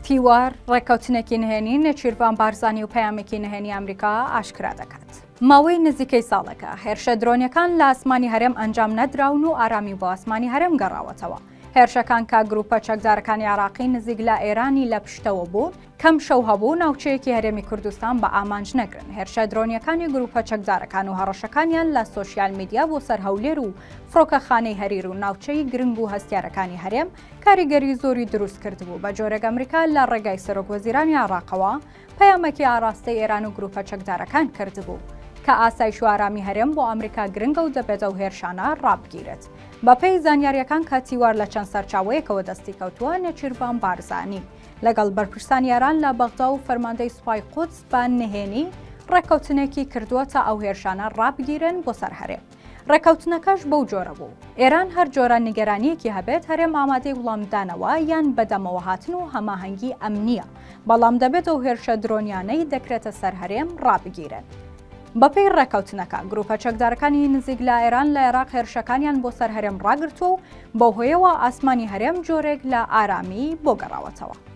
تیوار، ڕێککەوتنێکی نهێنی نێچیرڤان بارزانی و پەیامێکی نهێنی ئەمریکا ئاشکرا دەکات. ماوەی نزیکەی ساڵێکە هێرشە درۆنیەکان لە ئاسمانی هەرێم ئەنجام نەدراون و ئارامی بۆ ئاسمانی هەرێم گەڕاوەتەوە. هێرشەکان کە گروپە چەکدارەکانی عێراقی نزیک لە ئێرانی لە پشتەوە بوون، کەم شەو هەبوو ناوچەیەکی هەرێمی کوردستان بە ئامانج نەگرن. هێرشە درۆنیەکانی گروپە چەکدارەکان و هەڕەشەکانیان لە سۆشیال میدیا بۆ سەر هەولێر و فڕۆکەخانەی هەریر و ناوچەی گرنگ و هەستیارەکانی هەرێم کاریگەری زۆری دروست کردبوو، بە جۆرێک ئەمریکا لە ڕێگای سەرۆک وەزیرانی عێراقەوە پەیامێکی ئاراستەی ئێران و گروپە چەکدارەکان کردبوو کە ئاسایش و ئارامی هەرێم بۆ ئەمریکا گرنگە و دەبێت ئەو هێرشانە ڕابگیرێت. بەپێی زانیارییەکان کە تیوار لە چەند سەرچاوەیەکەوە دەستی کەوتووە، نێچیرڤان بارزانی لەگەڵ بەرپرسانی ئێران لە بەغدا و فەرماندەی سوپای قودس بە نهێنی ڕێککەوتنێکی کردووە تا ئەو هێرشانە ڕابگیرن بۆ سەر هەرێم. ڕێککەوتنەکەش بەو جۆرە بوو، ئێران هەر جۆرە نیگەرانییەکی هەبێت، هەرێم ئامادەی وڵامدانەوە یان بەدەمەوەهاتن و هەماهەنگی ئەمنییە، بەڵام دەبێت ئەو هێرشە درۆنیانەی دەکرێتە سەر هەرێم ڕابگیرێن. بەپێی ڕێککەوتنەکە، گروپە چەکدارەکانی نزیک لە ئێران لە عێراق هێرشەکانیان بۆ سەر هەرێم ڕاگرتووە و بەو هۆیەوە ئاسمانی هەرێم جۆرێک لە ئارامی بۆ گەڕاوەتەوە.